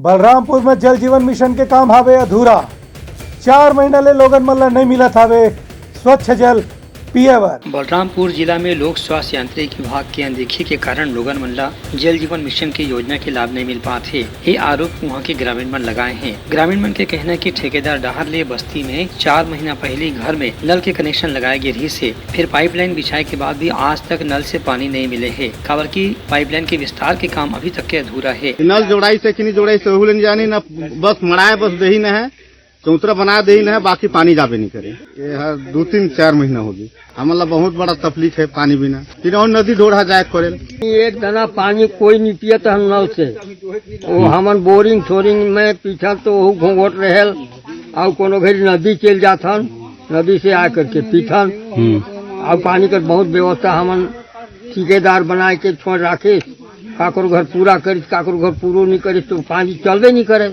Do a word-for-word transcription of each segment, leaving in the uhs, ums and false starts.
बलरामपुर में जल जीवन मिशन के काम हावे अधूरा। चार महीना ले लोगन मन ला नइ मिलत हावे स्वच्छ जल पिए बर। बलरामपुर जिला में लोक स्वास्थ्य यांत्रिकी विभाग के अनदेखी के कारण लोगन मन ला जल जीवन मिशन के योजना के लाभ नइ मिल पात हे। ये आरोप उहाँ के ग्रामीण मन लगाए हैं। ग्रामीण मन के कहना है कि ठेकेदार डहार ले बस्ती में चार महीना पहली घर में नल के कनेक्शन लगाए गे रहिस हे, फिर पाइपलाइन बिछाए के बाद भी आज तक नल से पानी नइ मिले हे, काबर कि पाइपलाइन के विस्तार के काम अभी तक के अधूरा हे। नल जोड़ाइस हे कि नइ जोड़ाइस हे, ओहू ल नइ जानी, न बस मड़ाए बस देही न हे, चौतरा बना देही न हे, बाकी पानी जाबे नइ करे। ये हर दू तीन चार महीना होगे, हमन ला बहुत बड़ा तकलीफ हे पानी बिना। फिर और नदी ढोढ़ा जाए के पड़ेल। एक दाना पानी कोई नइ पियत हन नल से, वो हमन बोरिंग सोरिंग में पीछा तो ओहू घोंघोट रहेल, अउ कोनो घरी नदी चल जात हन, नदी से आ करके पीथन। हम्म। अउ पानी कर बहुत व्यवस्था हमन ठेकेदार बनाए के छोड़ राखे, काकरो घर पूरा करिस, काकरो घर पूरो नइ करिस, तो पानी चलबे नइ करे,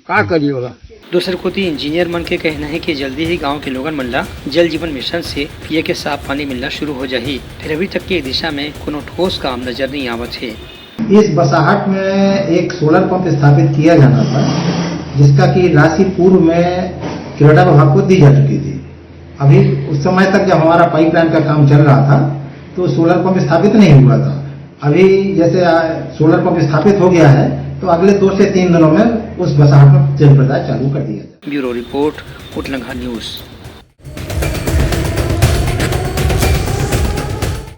का करी ओला? दूसर कोति इंजीनियर मन के कहना है कि जल्दी ही गांव के लोगन मन ला जल जीवन मिशन से पिए के साफ पानी मिलना शुरू हो जाही, फिर अभी तक के दिशा में कोनो ठोस काम नजर नइ आवत हे। इस बसाहट में एक सोलर पंप स्थापित किया जाना था, जिसका कि राशि पूर्व में क्रीडा विभाग को दी जा चुकी थी। अभी उस समय तक जब हमारा पाइपलाइन का काम चल रहा था, तो सोलर पंप स्थापित नहीं हुआ था। अभी जैसे, आ, सोलर पंप स्थापित हो गया है, तो अगले दो से तीन दिनों में उस बसाहट में जल प्रदाय चालू कर दिया जाए। Bureau report, Utlangha news.